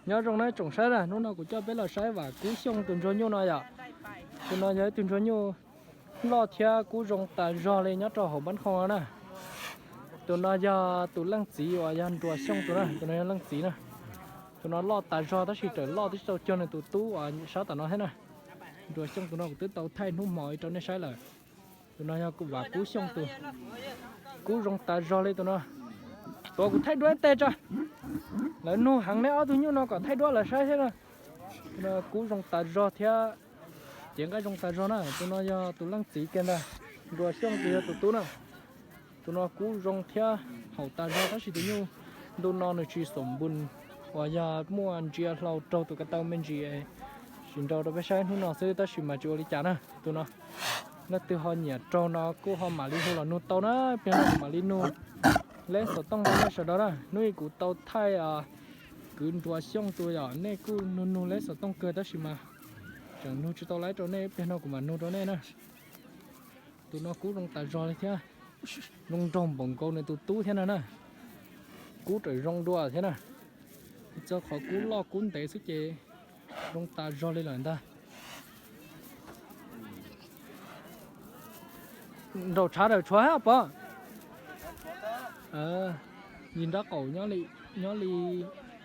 Nyob zoo na tsoom saib na, hnub no kuv coj peb los saib Vam Kub Xyooj tus ntsuag nyuj no yom. Tus no yog ib tug ntsuag nyuj loj thiab kub zoo tas zog li nyob rau hauv npab qhoo no na. Tus no yog tus leej txiv uas yog Nruas Xyooj tus na, tus no yog leej txiv na. Tus no loj tas zog tab sis tseem loj twb tsis tau cuag nws tus tub uas sab tom no thiab na. Nruas Xyooj tus no kuv twb tau thaij hnub hmo rau nej saib lawm. Tus no yog Vam Kub Xyooj tus, kub zoo tas zog li tus no. Tuav kuv thaij duab ib teg tso. Lawv nug heev neb ob tug nyuj no kom thaij duab lawv saib thiab na. Tus no kub zoo tas zog thiab cev nqaij zoo tas zog na. Tus no yog tus leej txiv kiag ntag. Nruas Xyooj tus yog tus tub na. Tus no kub zoo thiab haum tas zog tab sis tus nyuj ntu no nws tsis xom npun uas yog muaj ntsia hlau raug tus ko taw me ntsis tsis nrau rau peb saib hnub no xwb tab sis mas tsis ua li cas na. Tus no leej twg ho nyiam raug no kuj ho mam li hu los nug tau na, pliag no kuv mam li nug leb xov tooj rau nej sawv daws na. Hnub ib kuv tau thaij kwv Nruas Xyooj tus yom, nej kuj nug nug leb xov tooj kawg tab sis mas tseem nug tsis tau laib rau nej, pliag no kuv mam nug rau nej na. Tus no kub zoo tas zog li thiab, zoo nraug npaum nkaus nws tus tub thiab no na. Kub raws zoo dua thiab na, txog qhov kub loj kub ntev xwb ces zoo tas zog li lawm ntag. Nraum tshav daws tshuav hab pov. Yim nrab qaum nyob li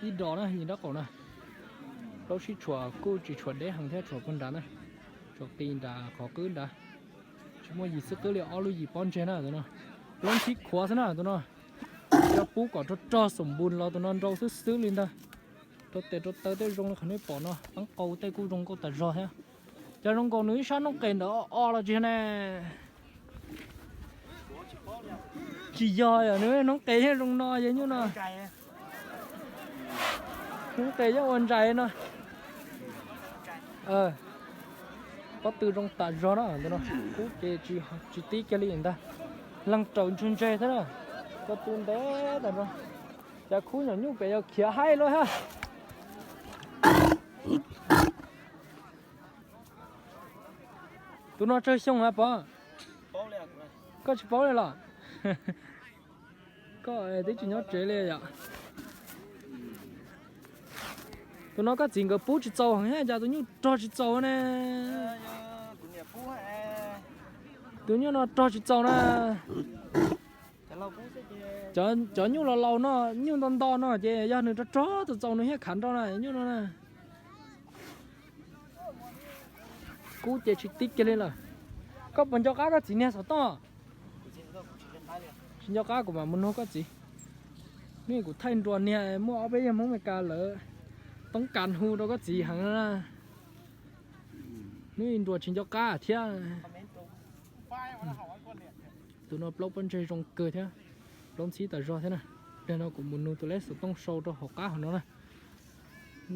ib dos na, yim nrab qaum na. Plaub sib tshuam kuj tsis tshuam deb heev thiab, tshuam puag nrad na, tshuam qis nrad qhov qwb nrad. Tsis muaj yim xwb, qwb li ob lub yim pob ntseg na tus no. Plaub ntxhib khuav xwb na tus no. Cov pub kom rog rog xom npun los tus no nrau xwb xwb li ntag. Rau tes rau taw tej zoo li qhov nej pom no, peeb qau tej kuj zoo nkauj tas zog thiab. Cov zoo nkaus nws ib sab noob qes ntawd o los tsis ne. Tsis yog yom, nws noob qes yeej zoo no yog nyuj no. Noob qes yeej ua ntsais no. Pob tw zoo tas zog na, kub ces tsis tib kiag li ntag. Leeg raws ntseg ntseg thiab na. Pob tw ntev tas zog. Cov khub nyuam nyuj pem yog khiav haib lawm hab. Tus no tsawg xyoo hab pog? Koj tsis paub li los? Koj twb tsis nyob tsev li yom. Tus no koj txiv nkawd pub tsis txaus heev thiab cas tus nyuj rog tsis txaus ne. Tus nyuj no rog tsis txaus na. Cov nyuj laus laus no, nyuj nto nto no ces yog nws rog rog txaus txaus nws thiaj khav nrau na nyuj no na. Kub ces tsis tib kiag li lawm. Koj puas nco qab koj txiv niag xov tooj? Tsis nco qab kuv mam mus nug koj txiv. Hnub kuv thaij nruas niag muaj ob peb yawg Hmoob Meskas lawv toob kas hu rau koj txiv heev na. Hnub nruas tsis nco qab thiab. Tus no plaub pob ntseg zoo kawg thiab, plaub ntxhib tas zog thiab na. Pliag no kuv mus nug tus leb xov tooj sau rau hauv qab hauv no na.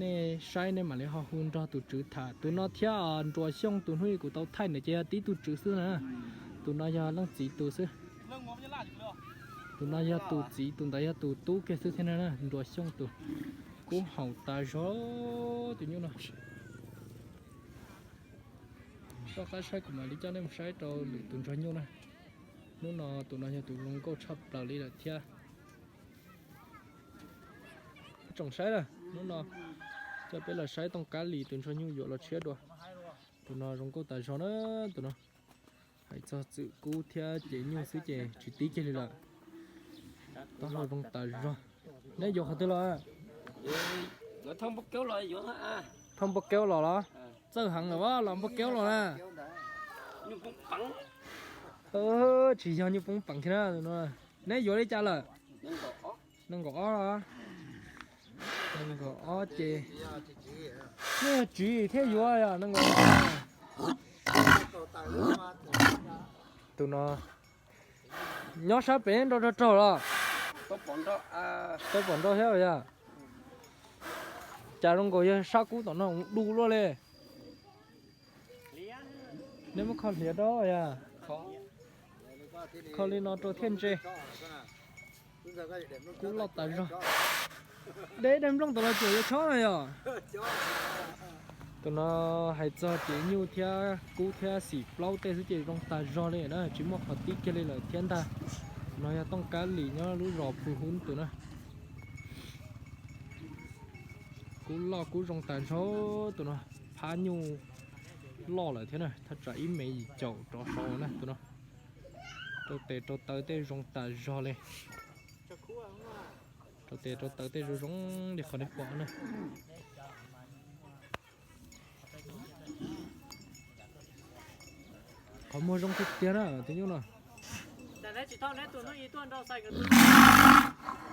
Nej saib nej mam li ho hu nrog tus tswv tham. Tus no thiab nruas xyooj tus hnub kuv tau thaij ntawd ces yog tib tug tswv xwb na. Tus no yog leej txiv tus xwb. Tus no yog tus txiv, tus ntawd yog tus tub kiag xwb thiab na, nruas xyooj tus. Kub haum tas zog tus nyuj no. Soj qab saib kuv mam li coj nej mus saib rau lwm tus ntsuag nyuj na. Hnub no tus no yog tus zoo nkauj tshaj plaws li lawm thiab. Tsoom saib na, hnub no coj peb los saib Tooj Kab Lis tus ntsuag nyuj yuav los tshiab dua. Tus no zoo nkauj tas zog na, tus no. Hais txog txwm kub thiab cev nyuj xwb ces tsis tib kiag li lawm. Taub hau zoo tas zog. Neb yuav qhov twg los? Thauj npua keub los los? Txawj heev lawm los npua keub los na. Tsis yog nyuj poob peev kiag na. Neb yuav li cas lawm? Nees nkaum ob los? Nees nkaum ob ces nej yog tsiv thiaj yuav yog nees nkaum ob. Tus no nyob sab pem nrau rog rog los? Tau pom nrau thiab yog. Cas zoo nkaus yog sab kub tom no du luaj li. Neb muab kho hliav rau yog. Kho li no rau thiaj ntse. Kub loj tas zog. Deb daim nplooj tom no tsuas yuav chob no yog. Tus no hais txog cev nyuj thiab kub thiab xim plaub tej xwb ces zoo tas zog li na, tsis muaj qhov tib kiag li lawm thiab ntag. No yog Tooj Kab Lis nyob lub zos Phu Hub tus na. Kub loj kub zoo tas zog, tus no phab nyuj loj lawm thiab na, thaj tsam ib mev yim caum rov saud na tus no. Rau tes rau taw tej zoo tas zog li. Rau tes rau taw tej zoo zoo li qhov nej pom na. Qhov muag zoo tiag tiag na tus nyuj no.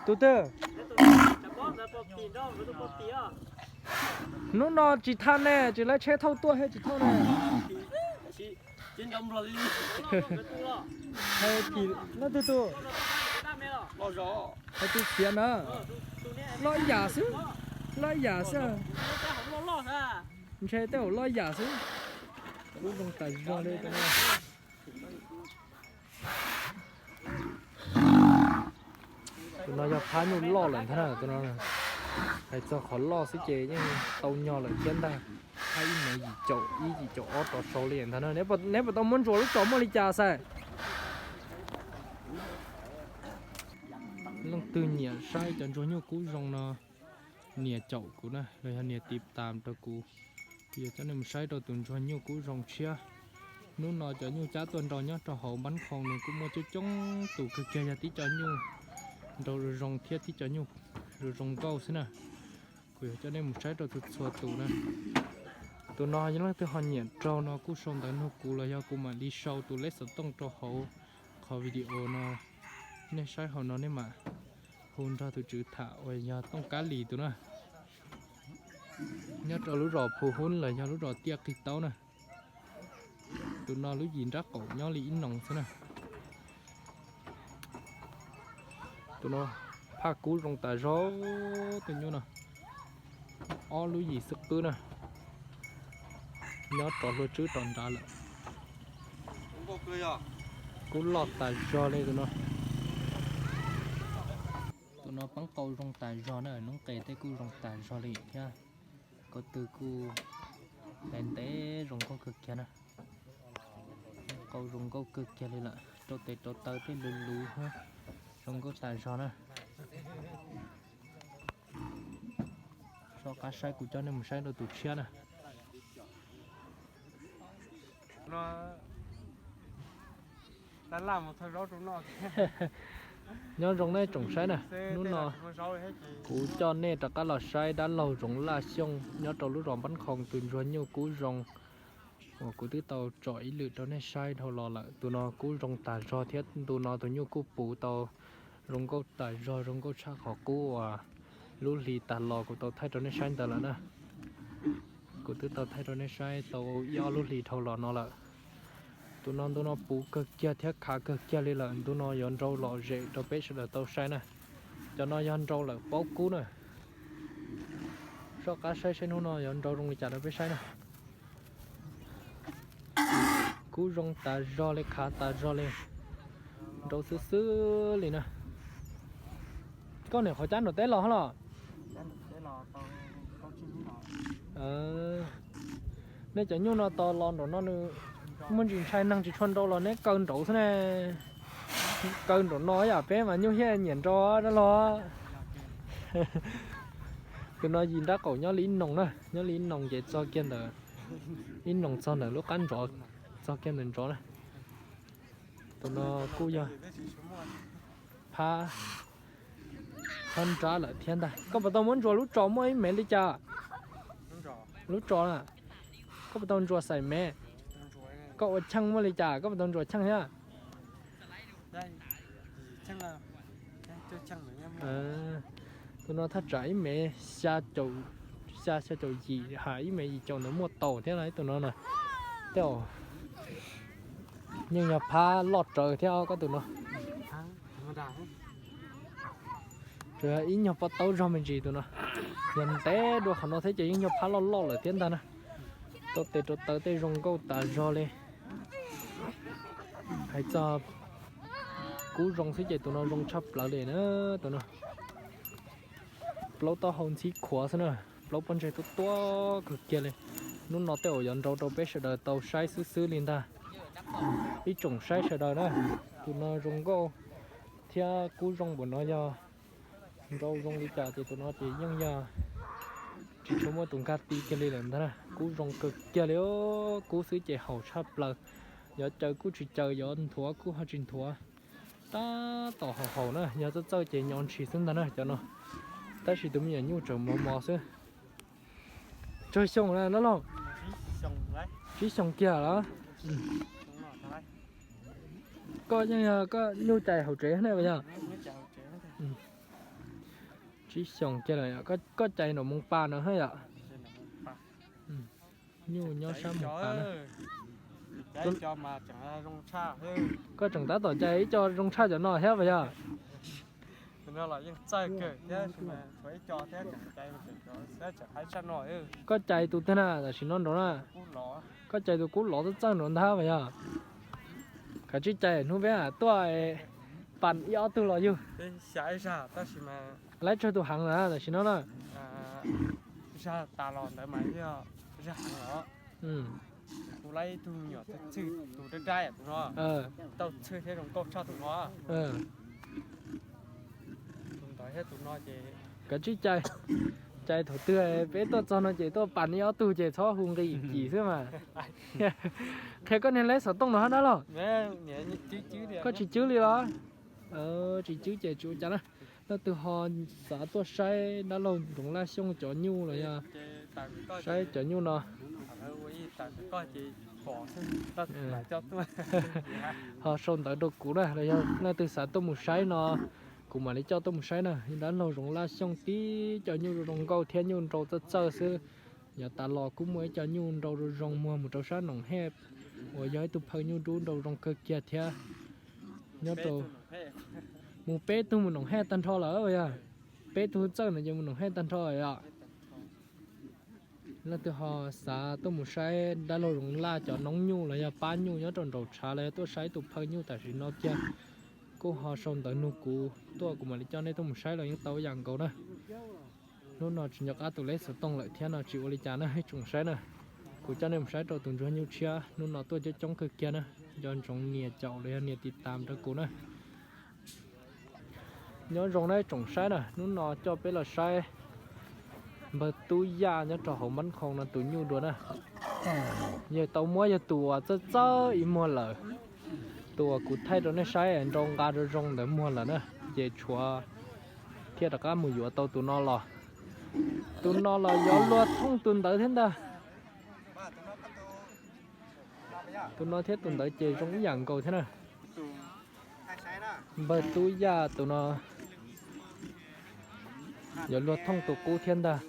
Tus twg? Hnub no tsis thaj ne, tsis lawv tsheb thauj tuaj thiab tsis thauj ne. Leej twg tus? Hais tus txiav na. Loj yam xwb, loj yam xwb. Ntshe tej zaum loj yam xwb. Kub zoo tas zog li tus no. Tus no yog phab nyuj loj lawm ntag na tus no. Hais txog qhov loj xwb ces yeej tau nyog lawm thiab ntag. Phab ib mev yim caum ib yim caum ob rov saud li ntag na. Neb puas tau muab ntsuas lub tsos muaj li cas xav? Leej twg nyiam saib cov ntsuag nyuj kub zoo no nias caum kuv na, los yog nias tiv tam rau kuv, kuv yuav coj nej mus saib rau tus ntsuag nyuj kub zoo tshiab. Hnub no cov nyuj cab tuaj nrau nyob rau hauv npab khoom nws kuj muaj coob coob tus kawg kiag, yog tib co nyuj nrau zoo zoo thiab tib co nyuj zoo zoo nkauj xwb na. Kuv yuav coj nej mus saib rau tus txhua tus na. Tus no yog leej twg ho nyiam raug no kuj sau ntawv nug kuv los yog kuv mam li sau tus lej xov tooj rau hauv qhov video no. Nej saib hauv no nej mam hu nrog tus tswv tham uas yog Tooj Kab Lis tus na. Nyob rau lub zos Phu Hub los yog lub zos Tiaj Qig Taub na. Tus no lub yim nrab qaum nyob li ib noos xwb na. Tus no phaj kub zoo tas zog, tus nyuj no ob lub yim xwb qwb na. Nyob rov hlua tswb rov nrad lawm. Kub loj tas zog li tus no. Tus no peeb qau zoo tas zog na, noob qes tej kuj zoo tas zog li thiab. Ko tw kuj ntev ntev zoo nkauj kawg kiag na. Qau zoo nkauj kawg kiag li lawm, rau tes rau taw tej luv luv thiab, zoo nkauj tas zog na. Soj qab saib kuv coj nej mus saib rau tus tshiab na. Nyob zoo nej tsoom saib na, hnub no kuv coj nej rov qab los saib dab laug Zoov Laj Xyooj nyob rau lub zos Npab Khoom tus ntsuag nyuj kub zoo uas kuv twb tau tsom ib lwm rau nej saib dhau los lawm. Tus no kub zoo tas zog thiab ntu no tus nyuj kuj puv tau zoo nkauj tas zog, zoo nkauj tshaj qhov qub uas lub hli tas los kuv tau thaij rau nej saib ntawd lawm na. Kuv twb tau thaij rau nej saib tau ib ob lub hlis dhau los no lawm. Tus no ntu no puv kawg kiag thiab khav kawg kiag li lawm, ntu no yuav nrau lom zem rau peb sawv daws tau saib na. Cov no yog nrau lawm paub kub na. Soj qab saib saib hnub no yuav nrau zoo li cas rau peb saib na. Kub zoo tas zog li, khav tas zog li, nrau xwb xwb li na. Koj niam qhov cab nram teb los hos los? Nej cov nyuj no tos los nraum no nws muaj ntsis ntshai neeg tsis tshua nrau los neb kaw nraud xwb ne. Kaw nraum no yam peb mas nyuj thiaj nyiam nrau dab laug. Tus no yim nrab qaum nyob li ib noos na, nyob li ib noos ces txog kiag ntawm, ib noos txog ntawm lub qab ntsov, txog kiag ntawm ntsov na. Tus no kuj yog phab, phab nrab lawm thiab ntag. Koj puas tau muab ntsuas lub tsos muaj ib mev li cas? Lub tsos na, koj puas tau ntsuas xaim mev? Koj ua cheej muaj li cas koj puas tau ntsuas cheej thiab? Tus no thaj tsam ib mev xya caum, xya xya caum yim ha ib mev yim caum ntawd muaj tau thiab ib tus no na. Tej zaum yeej yog phab loj rawv thiab koj tus no. Tsuas yog ib nyuag pob taub zog me ntsis tus no. Yog ntev dua qhov no thiab ces yeej yog phab loj loj lawm thiab ntag na. Rau tes rau taw tej zoo nkauj tas zog li. Hais txog kub zoo xwb ces tus no zoo tshaj plaws li na. Tus no plaub taub hau ntxhib khuav xwb na, plaub pob ntseg tuab tuab kawg kiag li. Hnub no tej zaum yuav nrau rau peb sawv daws tau saib xwb xwb li ntag. Ib tsoom saib sawv daws na, tus no zoo nkauj thiab kub zoo npaum no yog nrau zoo li cas ces tus no ces yeej yog Tsuas muaj tus nkag ti kiag li lawm ntag na. Kub zoo kawg kiag li, kub xwb ces haum tshaj plaws. Yuav caws kuj tsis caws, yuav nthuav kuj ho tsis nthuav. Tab tom haum haum na, yog txawj txawj ces nyo ntshis xwb ntag na cov no. Tab sis tus me nyuam nyuj tseem mos mos xwb. Tsawg xyoo na dab laug? Tsib xyoos kiag lawm. Koj yeej yog koj nyuj cais hauv tsev ne puas yog? Tsib xyoos kiag lawm, koj cais nram Moos Pas no thiab yom? Nyuj nyob sab Moos Pas na. Koj tseem tab tom cais ib co zoo tshaj cov no thiab puas yog? Koj cais tus twg na tam sim no nraud na? Koj cais tus kub lov txawj txawj nraud ntag puas yog? Kav tsij cais hnub peb tuaj pas ib ob tug los yug. Laib tsawg tus heev na tam sim no na? Kuv laib ib tug nyuam txwj txwj tus dab dab tus no, tau txwj thiab zoo nkauj tshaj tus no. Tus ntawd thiab tus no ces kav tsij cais, cais thaum twg peb tuaj txog no ces tuaj pas ib ob tug ces txhob hu nqi kim xwb mas. Qhia koj niag leb xov tooj no hab dab laug. Koj tsis cwb li los? Tsis cwb ces tsis ua cas na. Leej twg ho xav tuaj saib dab laug Ntxoov Laj Xyooj cov nyuj los yog saib cov nyuj no ho sau ntawv rau kuv na, los yog leej twg xav tuaj mus saib no kuv mam li coj tuaj mus saib na. Dab laug Ntxoov Laj Xyooj tib co nyuj zoo nkauj thiab nyuj nrau txawj txawj xwb. Yav tas los kuj muaj ib co nyuj nrau zoo zoo muag mus rau sab Noom Hej uas yog ib tug phaw nyuj dub nrau zoo kawg kiag thiab. Nyob rau mus peb tug mus Noom Hej tag nrho lawm yog, peb tug txawj ntawd ces mus Noom Hej tag nrho yom. Leej twg ho xav tuaj mus saib dab laug Zoov Laj cov noob nyuj los yog pab nyuj nyob rau nraum tshav los yog tuaj saib tus phaw nyuj tam sim no kiag, kuj ho sau ntawv nug kuv tuaj kuv mam li coj nej tuaj mus saib los yeej tau ib yam nkaus na. Hnub no tsis nco qab tus leb xov tooj lawm thiab no tsis ua li cas na ib tsoom saib na. Kuv coj nej mus saib rau tus ntsuag nyuj tshiab hnub no tuaj coob coob kawg kiag na. Nco ntsoov nias caum los yog nias tiv tam rau kuv na. Nyob zoo na ib tsoom saib na, hnub no coj peb los saib npawg Tub Yaj nyob rau hauv Npab Khoo no tus nyuj dua na. Yawg tau muab yawg tus uas txawj txawj ib muag lawm, tus uas kuv thaij rau nej saib nrau nqa zoo zoo ntawd muag lawm na, ces tshuav thiaj rov qab mus yuav tau tus no los. Tus no los yuav luag thooj tus ntawd thiab ntag. Tus no thiab tus ntawd ces zoo ib yam nkaus thiab na. Npawg Tub Yaj tus no yuav luag thooj tus qub thiab ntag.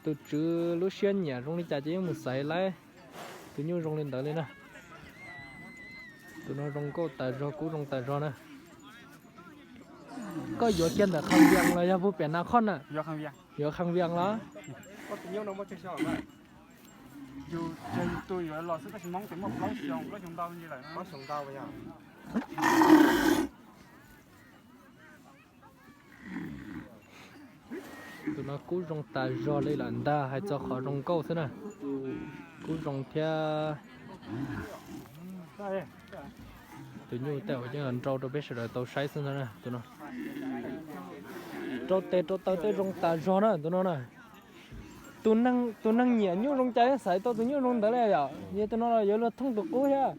Tus tswv lub siab nyiam zoo li cas ces yeej mus xaiv laib tus nyuj zoo li ntawd li na. Tus no zoo nkauj tas zog kub zoo tas zog na. Koj yuav kiag ntawm Khas Vias los yog puag pem Nas Khoj na? Yuav Khas Vias los? Tus no kub zoo tas zog li lawm ntag, hais txog qhov zoo nkauj xwb na. Kub zoo thiab. Tus nyuj tej zaum yeej los nrau rau peb sawv daws tau saib xwb ntag na tus no. Rau tes rau taw tej zoo tas zog na tus no na. Tus neeg nyiam nyuj zoo cas xaiv tau tus nyuj zoo ntawd li yom, yog tus no los yuav luag thooj tus qub thiab.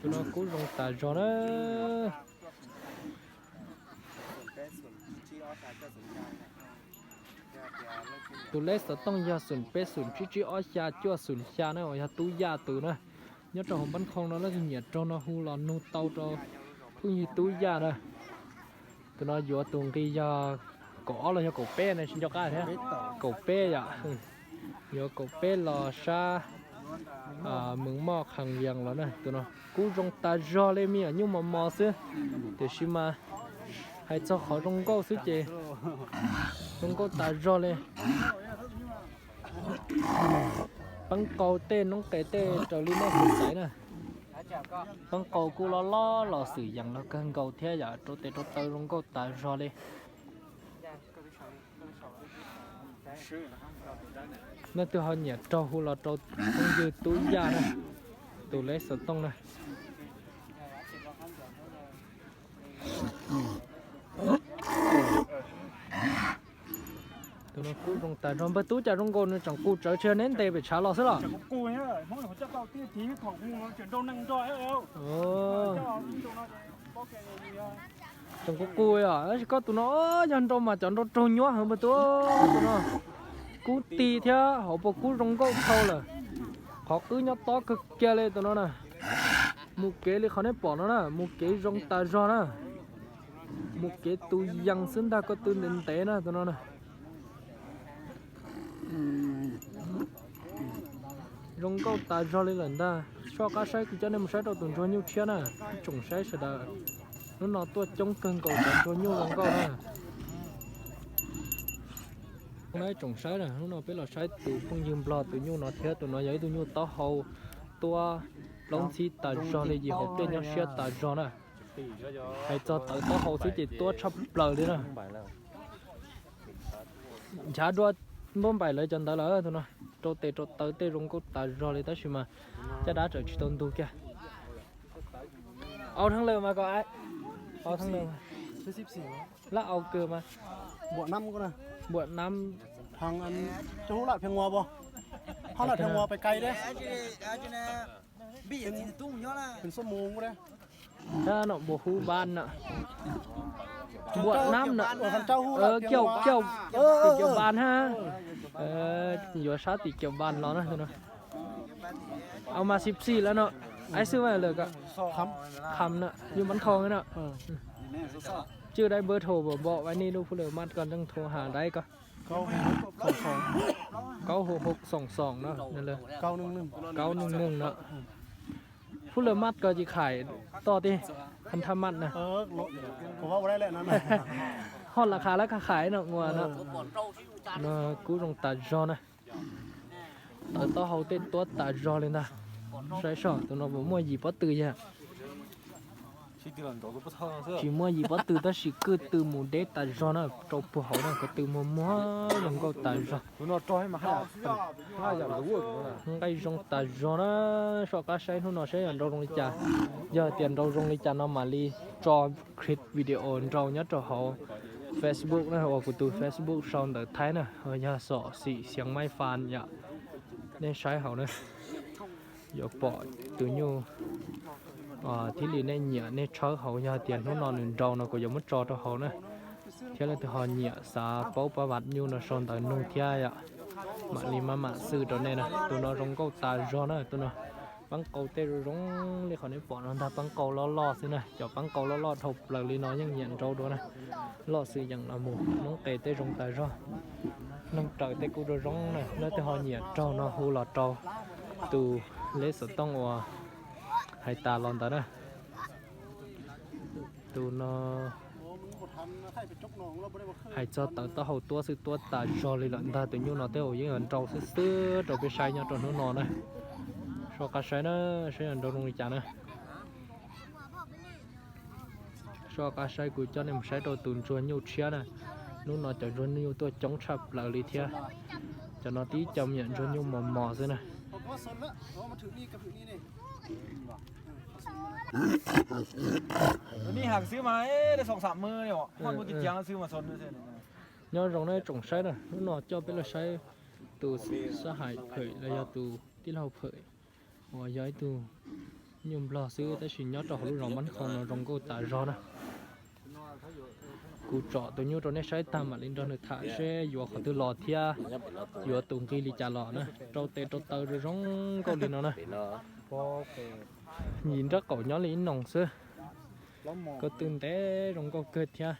Tus no kub zoo tas zog na. Tus leb xov tooj yog xoom peb xoom tsib tsib ob xya cuaj xoom xya na uas yog Tub Yaj tus na. Nyob rau hauv Npab Khoo no leej twg nyiam raug no hu los nug tau rau phooj ywg Tub Yaj na. Tus no yuav tus nqi yog kaum ob los yog kaum peb na tsis nco qab thiab. Kaum peb yom. Yuav kaum peb los sab Mees Moj Khas Vias los na. Tus no kub zoo tas zog li me nyuam nyuj mos mos xwb, tiam sis mas hais txog qhov zoo nkauj xwb ces zoo nkauj tas zog li. Peeb qau tej noob qes tej raws li nej xav xaiv na. Peeb qau kuj loj loj los xwm yees los kawg nkaus thiab yom, rau tes rau taw zoo nkauj tas zog li. Leej twg ho nyiam raug hu los rau phooj ywg Tub Yaj na, tus leb xov tooj na. Tus no kub zoo tas zog. Npawg Tub, cas zoo nkaus nws tseem qus tsawv tsis neb ntes pem tshav los xwb los? Tseem qus qus os, tab sis koj tus no yog nrau mas cov nrau raug nyuab heev npawg Tub. Tus no kub ti thiab hauv paus kub zoo nkauj dhau lawm. Qhov qwb nyob tob kawg kiag li tus no na. Mus kev li qhov nej pom no na, mus kev zoo tas zog na. Mus kev tus yees xwb ntag, ko tw ntev ntev na tus no na. Zoo nkauj tas zog li lawm ntag. Soj qab saib kuv coj nej mus saib rau tus ntsuag nyuj tshiab na. Ib tsoom saib sawv daws, hnub no tuaj coob kawg nkaus cov ntsuag nyuj zoo nkauj na. Ib tsoom saib na, hnub no peb los saib tus phooj ywg nplog tus nyuj no thiab. Tus no yog ib tug nyuj taub hau tuab plaub ntxhib tas zog li, yim hauv pliaj nyob siab tas zog na. Hais txog tawv taub hau xwb ces tuab tshaj plaws li na. Nchav dua npauj npaim lawv cov ntawd lawm tus no. Rau tes rau taw tej zoo nkauj tas zog li tab sis mas caj dab tseem tsis tau ntug kiag. Au thaj lawm mas ko, au thaj lawm. Lab au kawg mas. Npuam nam. Npuam nam. Npuam nam. Npuam nam na. Kiaum, kiaum, tim kiaum npas ha. Yuav sab tim kiaum npas los na. Au mas xib xib lawm no. Aib xwb mas lawm ko. Kham na, yus npab khau na. Tswj daib npawb thau npom npom vai nej lub phub lawm maj ko nreej thau has daib ko. Kaub hau xoom xoom no, kaub neeg neeg no. Phub lawm maj ko cis khais toj tij, thaj maj na. Hoj lam khais lab khais no ua no. No kub zoo tas zog na. Tawv taub hau tej tuab tas zog li ntag. Saib soj tus no puas muaj yim pob tw yag. Tsis muaj yim pob tw tab sis kwj tw mus deb tas zog na, rau puag hauv na, ko tw muag muag zoo nkauj tas zog. Nqaij zoo tas zog na, soj qab saib hnub no saib yog nrau zoo li cas. Yog tias nrau zoo li cas no mam li tso clip video nrau nyob rau hauv Facebook na, uas kuv tus Facebook sau ntawv Thaib na, yog Xom Xim Xiav Maib Fas yom. Nej saib hauv na, yuav pom tus nyuj thiaj li nej nyiam nej tshawb hauv. Yog tias hnub no nws nrau no kuv yuav muab tso rau hauv na. Thiab leej twg ho nyiam xav paub pab vam nyuj no sau ntawv nug thiab yom. Mam li maj mam xwb rau nej na. Tus no zoo nkauj tas zog na, tus no. Pab nqaus tej zoo zoo li qhov nej pom no ntag, pab nqaus loj loj xwb na, cov pab nqaus loj loj dhau plaws li no yeej nyiam nrau dua na. Loj xwb yeem los mus, noob qes tej zoo tas zog. Neeg raws tej kuj zoo zoo na, leej twg ho nyiam raug no hu los rau tus leb xov tooj uas hais tas los ntawd na. Tus no hais txog tawv taub hau tuab xwb tuab tas zog li lawm ntag. Tus nyuj no tej zaum yeej yuav nrau xwb xwb rau peb saib nyob rau hnub no na. Soj qab saib na, saib yog nrau zoo li cas na. Soj qab saib kuv coj nej mus saib rau tus ntsuag nyuj tshiab na. Hnub no cov ntsuag nyuj tuaj coob tshaj plaws li thiab. Cov no tib co me nyuam ntsuag nyuj mos mos xwb na. Nyob zoo na tsoom saib na, hnub no coj peb los saib tus sab hais phawm los yog tus tij laug phawm uas yog ib tug nyuj nplog xwb tab sis nyob rau hauv lub zos Npab Khoo no zoo nkauj tas zog na. Kuv tsom tus nyuj rau nej saib tag mam li nrog nws tham seb yuav qhov twg los thiab yuav tus nqi li cas los na. Rau tes rau taw zoo zoo nkauj li no na. Yim nraub qaum nyob li ib noos xwb. Ko tw ntev zoo nkauj kawg thiab.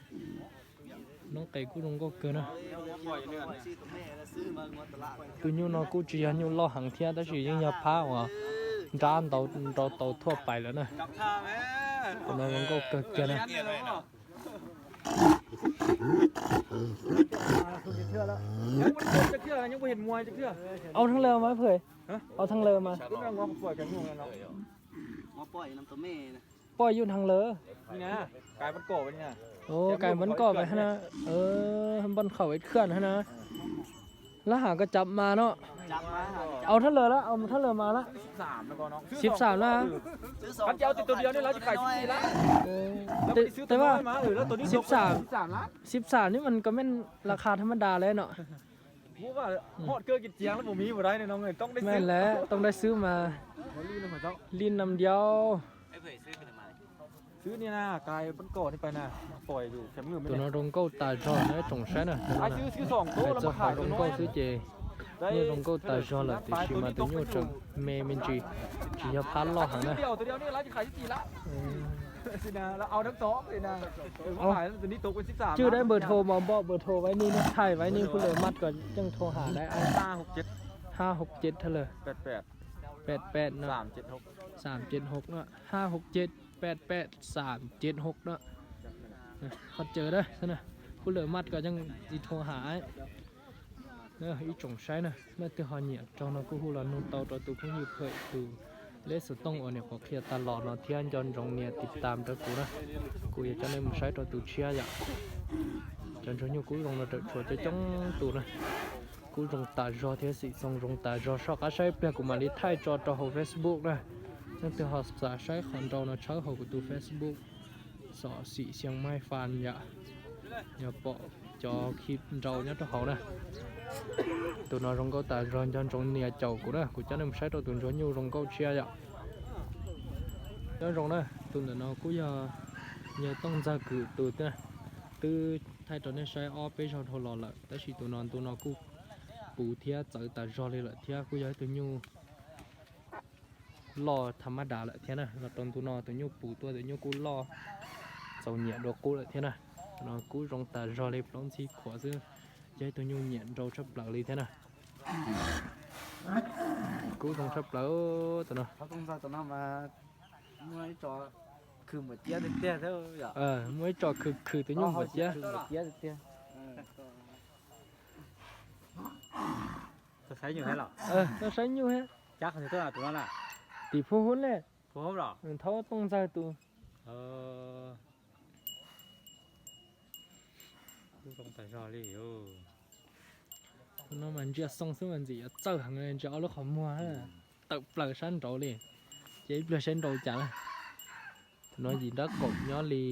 Noob qes kuj zoo nkauj kawg na. Tus nyuj no kuj tsis yog nyuj loj heev thiab tab sis yeej yog phab uas nrab ntau nrau tau thuaj pais lawm na. Tus no zoo nkauj kawg kiag na. Au thaj lawm mas phwm. Au thaj lawm mas. Poj yug thaj lawm. Kais npab koj pais hab na. Npab khaum ib khwj hab na. Lab ham koj cov mas no. Au thab lawm lab, au thab lawm mas lab. Xib xam na. Xib xam na. Xib xam, xib xam ni mas koj men lab kha thab mab das le no. Meej lawm, tooj dai xwb mas. Li nam diau. Tus no zoo nkauj tas zog na, tsoom saib na. Txawj hais zoo nkauj xwb ces nyuj zoo nkauj tas zog lawm tiam sis mas tus nyuj tseem me me ntsis, tsis yog phab loj heev na. Cwj dab npawg thau mas npoj npawg thau vaiv nej, thaij vaiv nej kuj lawm maj kom ceej thau ham dab. Hab hauv ces thab lawm. Pem pem no. Xam ces hauv no, hab hauv ces pem pem xam ces hauv no. Qhov caw dab kuj lawm maj kom ceej tsis thau ham. Ib tsoom saib na, leej twg ho nyiam raug no kuj hu los nug tau rau tus phooj ywg pham tus leb xov tooj uas niam qhuav qhia tag los no thiab nco ntsoov nias tiv tam rau kuv na. Kuv yuav coj nej mus saib rau tus tshiab yom. Cov ntsuag nyuj kub zoo no rawm tshuav coob coob tus na. Kub zoo tas zog thiab xim xoo zoo tas zog, soj qab saib pliag kuv mam li thaij tso rau hauv Facebook na. Leej twg ho xav saib qhov nrau no tshawb hauv kuv tus Facebook Xom Xim Xias Maij Fas yom. Yog pom cov khi nrau nyob rau hauv na. Tus no zoo nkauj tas zog, nco ntsoov nias caum kuv na, kuv coj nej mus saib rau tus ntsuag nyuj zoo nkauj tshiab yom. Nyob zoo na, tus ntawm no kuj yog yawg Tooj Ntxawg Kwm tus twb thaij rau nej saib ob peb zaug dhau los lawm, tab sis tus no ntu no kuj puv thiab txawv tas zog li lawm thiab kuj yog ib tug nyuj loj tham mab das lawm thiab na. Los rau ntu no tus nyuj puv tuaj tus nyuj kuj loj txaus nyiam dua qub lawm thiab na. Tus no kub zoo tas zog li plaub ntxhib khuav xwb, yog ib tug nyuj nyiam nrau tshaj plaws li thiab na. Kub zoo tshaj plaws tus no. Muaj ib tso khw khw tus nyuj npaum ciab. Tuaj saib nyuj thiab. Tim Phu Hub ne. Thaub Tooj Ntxawg tus. Tus no mas ntsia xoo xwb mas ntxim yuav txawj heev, ntsia ob lub qhov muag tawm plaws sab nraud li. Ces ib pliag saib nrau cas na. Tus no yim nrab qaum nyob li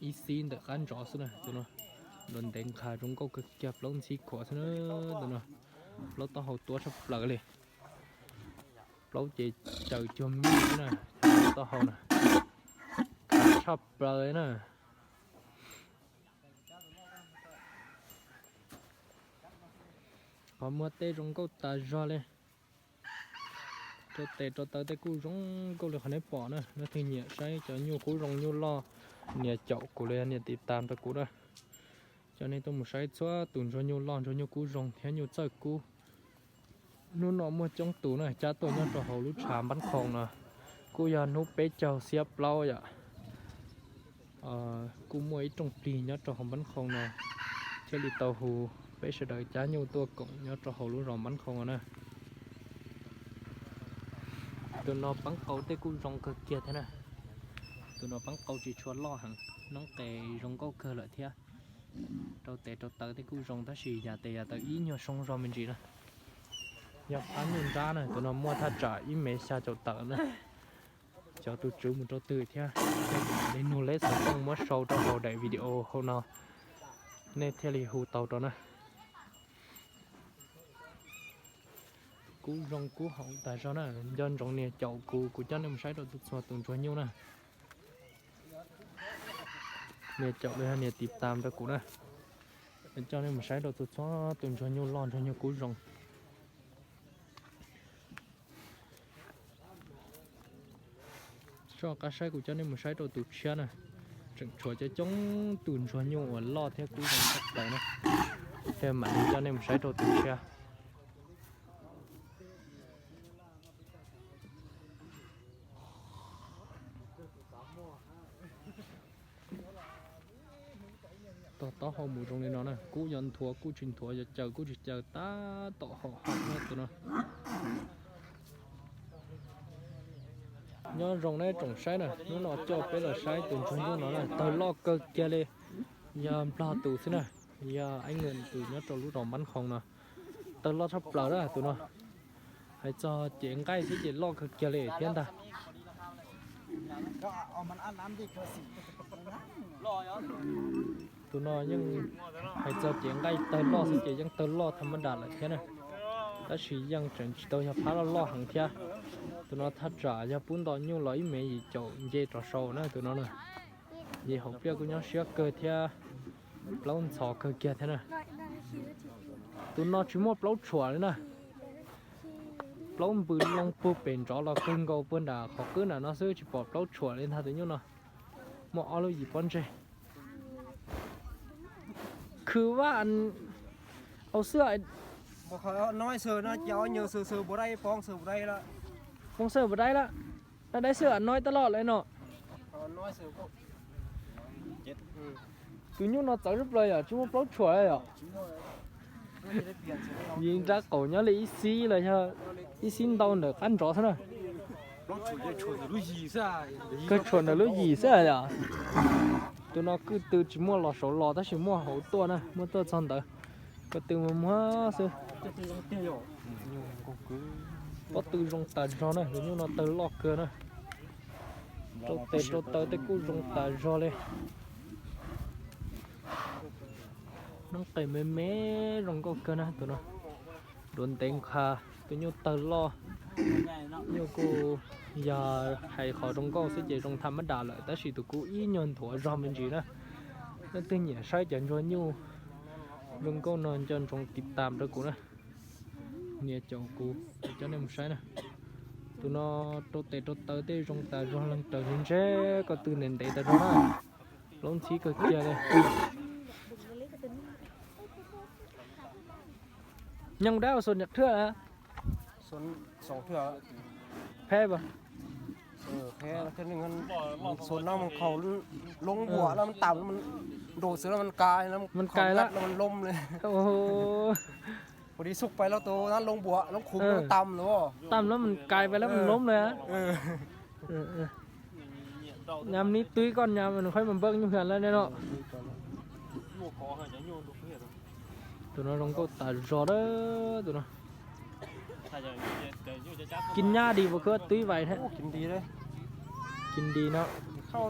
ib xib ntawm qab ntsov xwb na. Tus no nrau ntev nqha zoo nkauj kawg kiag, plaub ntxhib khuav xwb na. Tus no plaub taub hau tuab tshaj plaws li. Plaub ces caws cuag mij xwb na, plaub taub hau na. Tshaj plaws li na. Qhov muag tej zoo nkauj tas zog li. Rau tes rau taw tej kuj zoo nkauj li qhov nej pom na. Leej twg nyiam saib cov nyuj kub zoo nyuj loj, nias caum kuv los yog nias tiv tam rau kuv na. Coj nej tuaj mus saib txhua tus ntsuag nyuj loj ntsuag nyuj kub zoo thiab nyuj txawj kub. Hnub no muaj coob tus na cab tuaj nyob rau hauv lub tshav npab qhoo no. Kuj yog hnub peb caug xiab plaub yom. Kuj muaj ib rooj plig nyob rau hauv npab qhoo no, thiaj li tau hu peb sawv daws cab nyuj tuaj koom nyob rau hauv lub zos npab qhoo no na. Tus no pab qau tej kuj zoo kawg kiag thiab na. Tus no pab qau tsis tshua loj heev, noob qes zoo nkauj kawg lawm thiab. Rau tes rau taw tej kuj zoo tab sis yam tes yam taw ib nyuag soob zog me ntsis na. Yog phab nyuj nrab na, tus no muaj thaj tsam ib mev xya caum tawm na. Cov tus tswv mus rau twg thiab, li nug leb xov tooj muab sau rau hauv daim video hauv no, nej thiaj li hu tau rau na. Kub zoo kub hoom tas zog na, nco ntsoov nias caum kuv, kuv coj nej mus saib rau txhua tus ntsuag nyuj na. Nias caum los yog nias tiv tam rau kuv na, coj nej mus saib rau txhua tus ntsuag nyuj loj ntsuag nyuj kub zoo. Soj qab saib kuv coj nej mus saib rau tus tshiab na. Tseem tshuav coob coob tus ntsuag nyuj uas loj thiab kub zoo tshaj plaws na. Thiaj mam li coj nej mus saib rau tus tshiab. Tog taub hau mus zoo li no na, kub yuav nthuav kuj tsis nthuav, yuav caws kuj tsis caws, tab tom hom hom na tus no. Nyob zoo na tsoom saib na, hnub no coj peb los saib tus ntsuag nyuj no na, tawg loj kawg kiag li, yog nplog tus xwb na. Yog Eeb Nws tus nyob rau lub zos Mab Khoom no, tawg loj tshaj plaws na tus no. Hais txog cev nqaij xwb ces loj kawg kiag li thiab ntag. Tus no yeej hais txog cev nqaij tawg loj xwb ces yeej tawg loj tham mab das lawm thiab na. Tab sis yeej tseem tsis tau yog phab loj loj heev thiab. Tus no thaj tsam yog pub nto nyuj los ib mev yim caum nce rov sau na tus no na. Ces hauv pliaj kuj nyob siab kawg thiab, plaub ntxhov kawg kiag thiab na. Tus no tsis muaj plaub tshuam li na. Plaub npws loo puag pem nrov los kawg nkaus puag nram qhov qwb nram no xwb tsis pom plaub tshuam li ntag tus nyuj no. Muaj ob lub yim pob ntseg. Khwv vaj au xwb. Poob xawb npaum dai lawm. Dai xwb a, no tab loj lawm no. Tus nyuj no txawv tshaj plaws yom, tsis muaj plaub tshuam li yom. Yim nrab qaum nyob li ib xib los yog ib xib ntau ntawm qab nrov xwb na. Kawg tshuam ntawm lub yim xwb yom. Tus no kwj tw tsis muaj los saud los tab sis muaj hauv tuaj na, muaj tuaj txog ntawd. Ko tw muag muag xwb. Pob tw zoo tas zog na, tus nyuj no tawg loj kawg na. Rau tes rau taw tej kuj zoo tas zog li. Noob qes me me zoo nkauj kawg na tus no. Duav ntev nqha, tus nyuj tawg loj. Nyuj kuj yog hais qhov zoo nkauj xwb ces zoo tham mab das lawm tab sis tus kuv ib nyuag nthuav zog me ntsis na. Leej twg nyiam saib cov ntsuag nyuj zoo nkauj no nco ntsoov tiv tam rau kuv na. Nias caum kuv, kuv coj nej mus saib na. Tus no rau tes rau taw tej zoo tas zog leej raws li ntshe ko tw ntev ntev tas zog na. Plaub ntxhib kawg kiag li. Nyob dab xuas niam thwj a? Pheb a? Xuas no mas khaus loob npuam no mas tam no, nrau xwb no mas kais, mas kais lawm no mas lom li. Kuv dim xub pais los tus no loob npuam loob khum no tam lawm. Tam no mas kais pais lawm mas lom li. Nyam nib twb koj nyam nws qhov mas npaj nyuj hwv lawm ne no. Tus no zoo nkauj tas zog a tus no. Kis nyab dim puas khuab twb vais thiab. Kis dim no. Kheej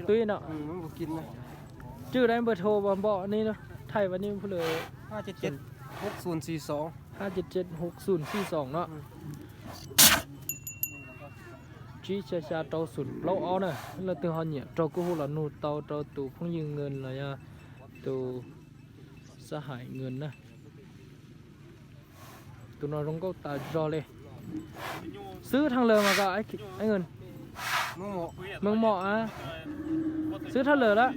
twb no. Twb no. Tswj dab npawg thau npom nej thaij vas nej phu lawm. Hab ces ces huv xum xij xoom no. Tsib xya xya rau xum plaub ob na. Leej twg ho nyiam raug kuj hu los nug tau rau tus phooj ywg Nkees los yog tus xab haim Nkees na. Tus no zoo nkauj tas zog li. Xwb thaj lawm mas ko, Meej Mom a, xwb thaj lawm lawm.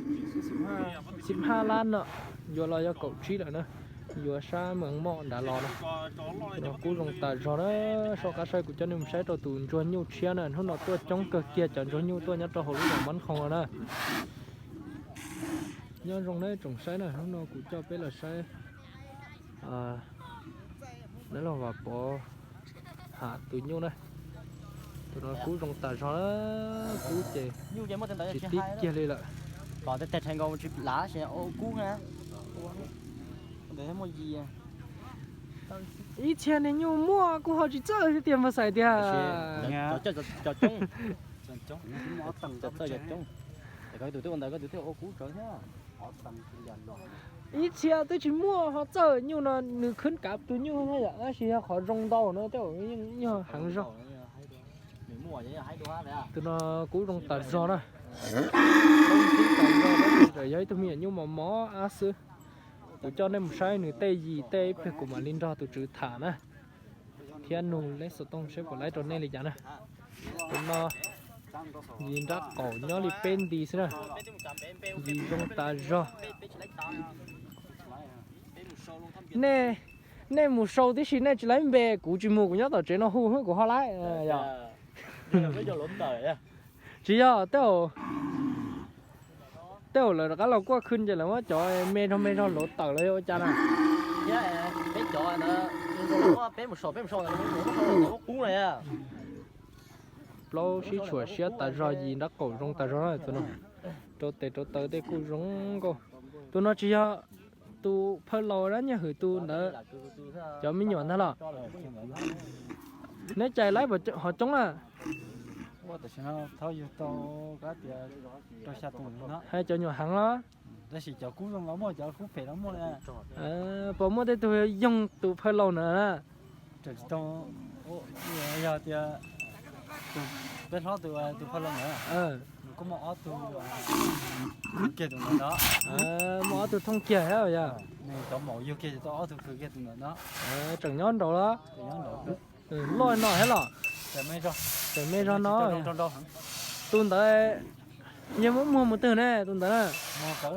Xib haj lab no, yuav los yog kaum tsib lawm na. Yuav sab Meej Mom nrad los na. Tus no kuj zoo tas zog na. Soj qab saib kuv coj nej mus saib rau tus ntsuag nyuj tshiab na. Hnub no tuaj coob kawg kiag cov ntsuag nyuj tuaj nyob rau hauv lub zos Mab Khoom no na. Nyob zoo na tsoom saib na, hnub no kuv coj peb los saib nab los Vam Pov ham tus nyuj na. Tus no kub zoo tas zog na, kub ces tsis tib kiag li lawm. Ib txhia niag nyuj muaj kuj ho tsis txawj tiag mas xaiv tiag. Ib txhia twb tsis muaj ho txawj nyuj no nws khwb kav tus nyuj thiab yom, tab sis yog qhov zoo ntau no tej zaum yeej yog heev zog. Tus no kub zoo tas zog na. Yog ib tug me nyuam nyuj mos mos ab xwb. Kuv coj nej mus saib nws tej yim tej ib pliag kuv mam li nrog tus tswv tham na, thiab nug leb xov tooj saib puas laib rau nej li cas na. Tus no yim nrab qaum nyob li peb nti xwb na. Yim zoo tas zog. Nej, nej mus sau tib si nej tsis laib npe, kuv tsis mus, kuv nyob tom tsev no hu kuv ho laib. Tsis yog, tej zaum lawv rov qab los kuaj khwb ces lawv muab cov me zog me zog luav tawm los yog ua cas na. Peb cov, peb mus sau, peb mus sau, qub na. plaub sib tshuam siab tas zog, yim nraub qaum zoo tas zog na tus no. Rau tes rau taw tej kuj zoo nkauj. Tus no tsis yog tus phawj laus dab Nyiaj Hwm tus ntawd, cov me nyuam ntag los? Neb cais laib hov coob na? Hais cov nyuam heev los? Puas muaj tej tug yoog tus phawj laus na? Yog tias peb hlob tus, tus phawj laus na, kuj muaj ob tug kiag tus ntawd no. Muaj ob tug thooj kiag thiab yog? Nws cov maum yug kiag tau ob tug kiag tus ntawd no. Tseem nyob nraud los? Loj no thiab los? Tseem me zog no. Tus ntawd yog muab muag mus twg ne tus ntawd na? Coj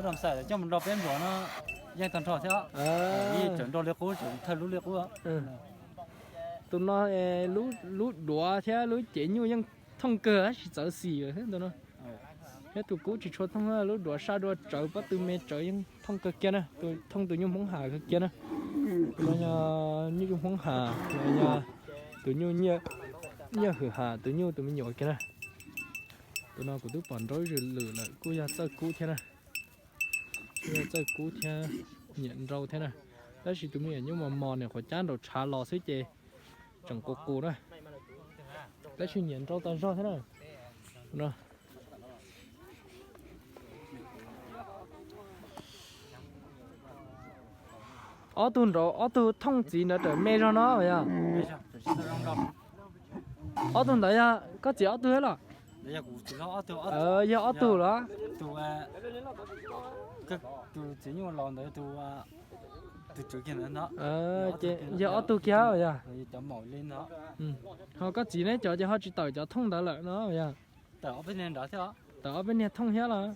mus nrog peb npluas no yeej tag nrho thiab. Tseem nrog li qub, tseem thawj lub li qub. Tus no lub duav thiab lub cev nyuj yeej thooj kawg, tab sis txawv xim lawm thiab tus no. Thiab tus kub tsis tshua thooj, lub duav saj dua tsawv, pob tw me tsawv yeej thooj kawg kiag na, tus thooj tus nyuj Hmoob Has kawg kiag na. Tus no yog nyuj Hmoob Has, yog tus nyuj Nyiaj Hwm Has tus nyuj tus me nyuam kiag na. Tus no kuv twb pom nrau ib zws lwm lawm, kuj yog txawj kub thiab na. Kuj yog txawj kub thiab, nyiam nrau thiab na. Tab sis tus me nyuam nyuj mos mos nyuam qhuav cab nraum tshav los xwb ces tseem qus qus na. Tab sis nyiam nrau tas zog thiab na. Ob tug nraud, ob tug thooj txiv ntawd tseem me zog no yog? Ob tug ntawd yog koj txiv ob tug thiab los? Yog ob tug los? Yog ob tug kiag yog? Ho koj txiv neb cov ces ho tsis tawm cov thooj ntawd lawm no yog? Tawm ob peb niag thooj thiab los?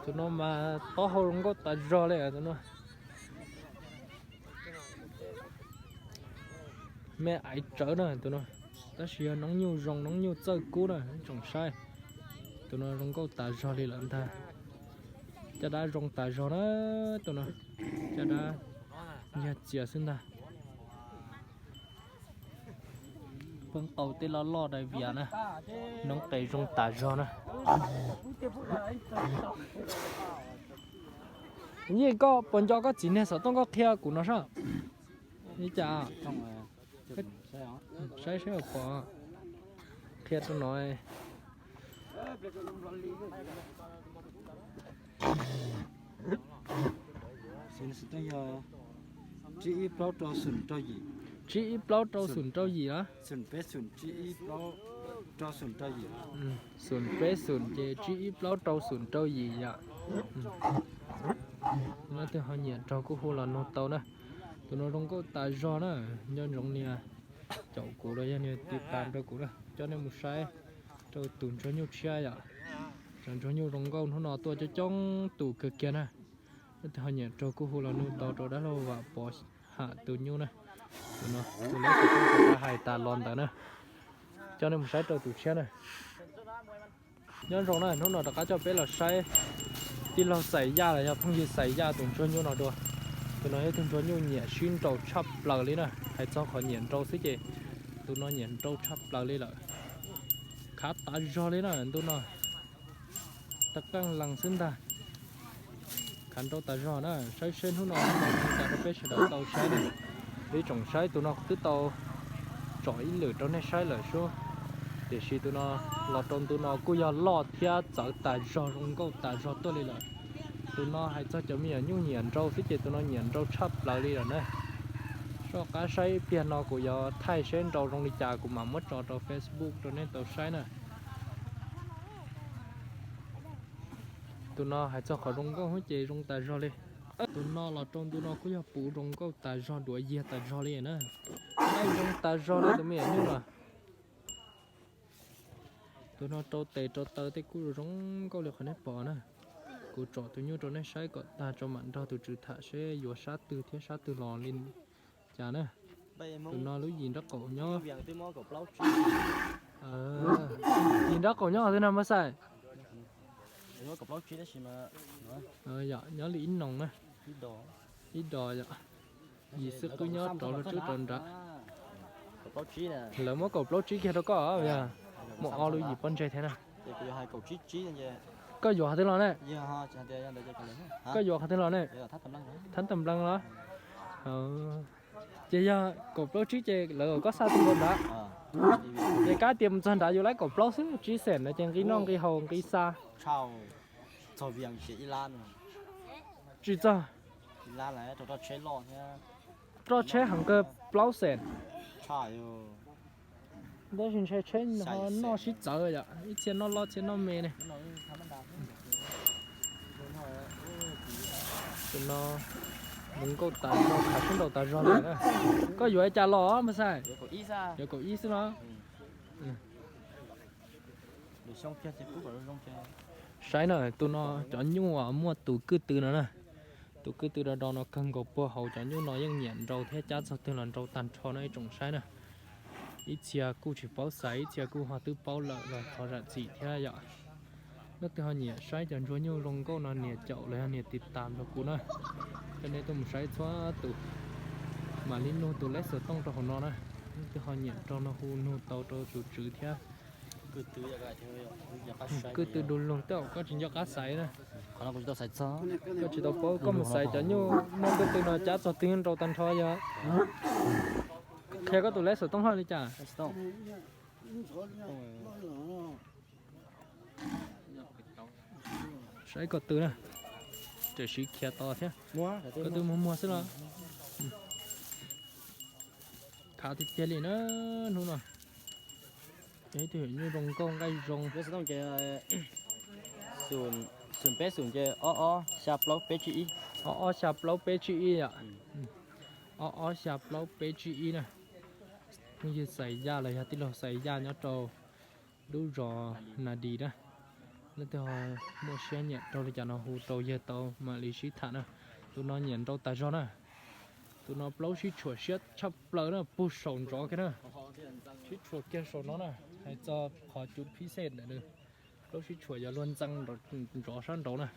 Tus no mas taub hau zoo nkauj tas zog li tus no. Me aiv tsawv na tus no, tab sis yog noob nyuj zoo, noob nyuj txawj kub na, tsoom saib. Tus no zoo nkauj tas zog li lawm ntag. Caj dab zoo tas zog na, tus no caj dab yog txias xwb ntag. Pheej qau tej loj loj dai vias na, noob qes zoo tas zog na. Yeej koj puas nco koj txiv niag xov tooj koj qhia kuv no sab? Li cas? Saib saib pom, qhia rau no. Tsib ib plaub rau xoom rau yim a. Xoom peb xoom ces tsib ib plaub rau xoom rau yim yom. Leej twg ho nyiam raug kuj hu los nug tau na. Tus no zoo nkauj tas zog na, nco ntsoov nias caum kuv los yog nias tiv tas rau kuv na, coj nej mus saib rau tus ntsuag nyuj tshiab yom. Cov ntsuag nyuj zoo nkauj hnub no tuaj coob coob tus kawg kiag na. Leej twg ho nyiam raug kuj hu los nug tau rau dab laug Vam Pov Ham tus nyuj na. Tus no tus lawv tsis hais tas los ntawd na. Coj nej mus saib rau tus tshiab na. Nyob zoo na, hnub no rov qab coj peb los saib tij laug Xais Yaj los yog phooj ywg Xais Yaj tus ntsuag nyuj no dua. Tus no yog tug ntsuag nyuj nyiam sib nraus tshaj plaws li na, hais txog qhov nyiam nraus xwb ces tus no nyiam nraus tshaj plaws li lawm. Khav tas zog li na ntu no, tag qeej lees xwb ntag. Khav nraus tas zog na, saib seb hnub no cas rau peb sawv daws tau saib na. Peb tsoom saib tus no twb tau tsom ib lwm rau nej saib lawm sub. Tiam sis tus no los rau ntu no kuj yog loj thiab txawv tas zog zoo nkauj tas zog tuaj li lawm. Tus no hais txog cov me nyuam nyuj nyiam nraus xwb ces tus no nyiam nraus tshaj plaws li lawm na. Soj qab saib ib pliag no kuv yuav thaij seb nraus zoo li cas kuv mam muab tso rau Facebook rau nej tau saib na. Tus no hais txog qhov zoo nkauj ces zoo tas zog li. Tus no los rau ntu no kuj yog puv zoo nkauj tas zog, duav yiag tas zog li na. Nqaij zoo tas zog li tus me nyuam nyuj no. Tus no rau tes rau taw tej kuj zoo nkauj li qhov nej pom na. Kuv tsom tus nyuj rau nej saib kom tag tso mam nrog tus tswv tham seb yuav sab twg thiab sab twg los li cas na. Tus no lub yim nraub qaum nyob. Yim nraub qaum nyob twg no Mab Xais? Yog, nyob li ib noog na, ib dos yom, yim xwb qwb nyob rov lug tswb rov nrad. Lawv muab kaum plaub tsib kiag rau koj, yog muaj ob lub yim pob ntseg thiab na. Koj yuav qhov twg los ne? Koj yuav qhov twg los ne? Thab Tam Nplees los? Ces yog kaum plaub tsib ces lawv kom koj xa tau nkaus nrad. Ces kab tias mus txog nrad yuav laib kaum plaub xwb, tsib xees no ces nqi noj nqi haus nqi xa. Tsis txog, roj tsheb heev kawg, plaub xees. Tab sis ntshe tsheb noj sib txawv yom, ib txhia noj loj txhia noj me ne. Tus no zoo nkauj tas zog, khav sib nraus tas zog li na. Koj yuav li cas los mas xais? Yuav kaum ib xwb no. Saib na, tus no cov nyuj muaj tus kwj tw no na. Tus kwj tw do do no kawg nkaus puag hauv, cov nyuj no yeej nyiam nrau thiab, cab txog twg los nrau tag nrho no ib tsoom saib na. Ib txhia kuj tsis paub xaiv, ib txhia kuj ho twb paub lawm los thov zam txim thiab yom. Leej twg ho nyiam saib cov ntsuag nyuj zoo nkauj no nias caum los yog nias tiv tas nrog kuv na. Coj nej tuaj mus saib txhua tus, mam li nug tus lej xov tooj rau hauv no na. Leej twg ho nyiam rau no hu nug tau rau tus tswv thiab. Kwj tw du lug tej zaum koj tsis nco qab xaiv na. Koj tsis tau paub, koj mus xaiv cov nyuj muaj kwj tw no cab txog twg nrau tag nrho yog. Qhia koj tus lej xov tooj hoj li cas? Saib koj tw na, tam sim khiav to thiab. Koj tw muag muag xwb los. Khav tiag tiag li na, hnub no. Ib tug nyuj zoo nkauj nqaij zoo. Ob ob xya plaub peb tsib ib yom. Ob ob xya plaub peb tsib ib na. Phooj ywg xais yaj los yog tij laug xais yaj nyob rau lub zos Nas Dis na. Leej twg ho muaj siab nyiam rau li cas no hu rau yawg tau mam li sib tham na. Tus no nyiam nrau tas zog na. Tus no plaub sib tshuam siab tshaj plaws na, puag saum ntsov kiag na. Sib tshuam kiag saum no na, hais txog qhov cub phib xej ntawm nws. Plaub sib tshuam yog luag ntxeev nrov sab nraud na.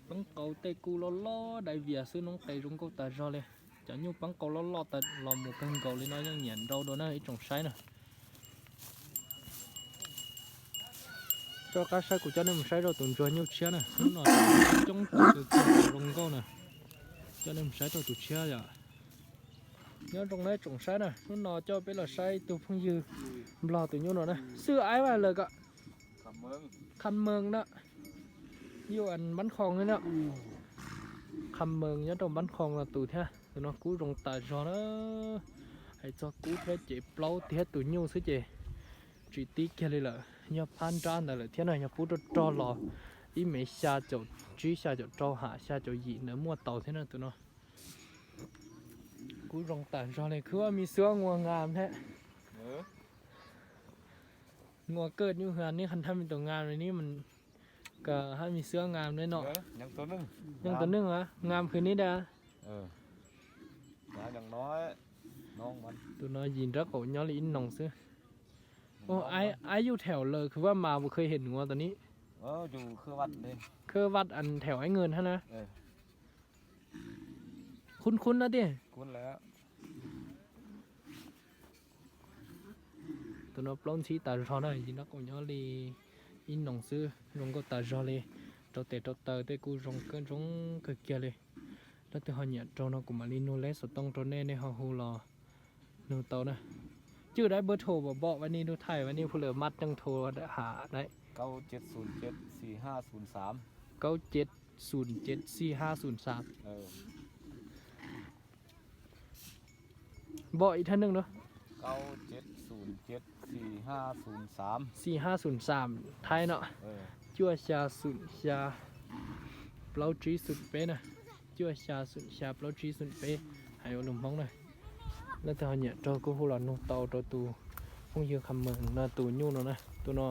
Peeb qau tej kuj loj loj dai vias xwb, noob qes zoo nkauj tas zog li. Cov nyuj peeb qau loj loj los mus kawg nkaus li no yeej nyiam nrau dua na ib tsoom saib na. Rov qab saib kuv coj nej mus saib rau tus ntsuag nyuj tshiab na, hnub no coob kawg kiag zoo nkauj na. Coj nej mus saib rau tus tshiab yom. Nyob zoo na ib tsoom saib na, hnub no coj peb los saib tus phooj ywg nplog tus nyuj no na, xwb aib vaj lawm kom Kham Mees na, yus Npab Khoo na, Kham Mees nyob rau Npab Khoo no tus thiab. Tus no kub zoo tas zog na, hais txog kub thiab ces plaub thiab tus nyuj xwb ces tsis tib kiag li lawm. Yog phab nrab ntawd lawm thiab na, yog pub rog rog los ib mev xya caum tsib xya caum rau ham xya caum yim ntawd muaj tau thiab na tus no. Kub zoo tas zog li, khwb vaj mi xwb nguag ngas thiab. Nguag kawg nyuj hwv neb qhov thaj me tus ngas li neb, koj haj mi xwb ngas li no. Nyob tus neeg ngas khwv neb da. Tus no yim nrab qaum nyob li ib noog xwb. Aib yus thaum lawm khwv vaj mas vus khwv hem nuav tau ni. Khwv vaj an thaum aib ngwg hab na. Khub khub na tiag. Tus no plaub ntxhib tas zog na, yim nrab qaum nyob li ib noog xwb, zoo nkauj tas zog li. Rau tes rau taw tej kuj zoo kawg zoo kawg kiag li. Leej twg ho nyiam rau no kuv mam li nug leb xov tooj rau nej, nej ho hu los nug tau na. Cwj dab npawb thau pom pom vas ni nug thaij vas ni phu lawm maj ceej thau ham dab. Kauj cev xum cev xi hab xum xaam. Npog ib thaj neeg na. Xi hab xum xaam Thaib no. Cuaj xya xum xya plaub tsib xum peb na. Cuaj xya xum xya plaub tsib xum peb, hais ua lus Hmoob na. Leej twg ho nyiam rau kuj hu los nug tau rau tus phooj ywg Kham Mees no tus nyuj no na. Tus no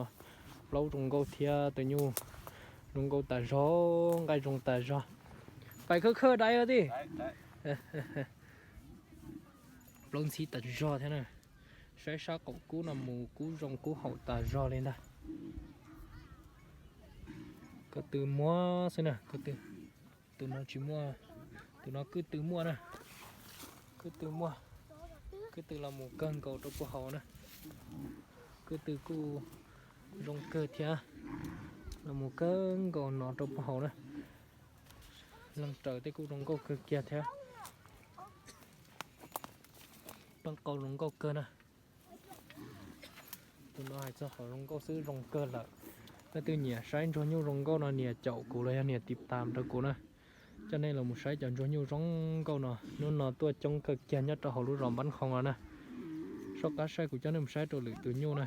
plaub zoo nkauj thiab tus nyuj zoo nkauj tas zog, nqaij zoo tas zog. Pais khawb khawb dai os tij. Plaub ntxhib tas zog thiab na. Saib sab qaum kub no mus kub zoo kub haum tas zog li ntag. Ko tw muaj xwb na, ko tw, tus no tsis muaj, tus no kwj tw muaj na, kwj tw muaj, kwj tw los mus kawg nkaus rau puag hauv na, kwj tw kuj zoo kawg thiab, los mus kawg nkaus no rau puag hauv na, leej raws tej kuj zoo nkauj kawg kiag thiab, paj qau zoo nkauj kawg na. Tus no hais txog qhov zoo nkauj xwb zoo kawg lawm. Leej twg nyiam saib ntsuag nyuj zoo nkauj no nias caum kuv los yog nias tiv tam rau kuv na, coj nej los mus saib cov ntsuag nyuj zoo nkauj no. Hnub no tuaj coob kawg kiag nyob rau hauv lub zos Npab Qhoo no na. Soj qab saib kuv coj nej mus saib rau lwm tus nyuj na.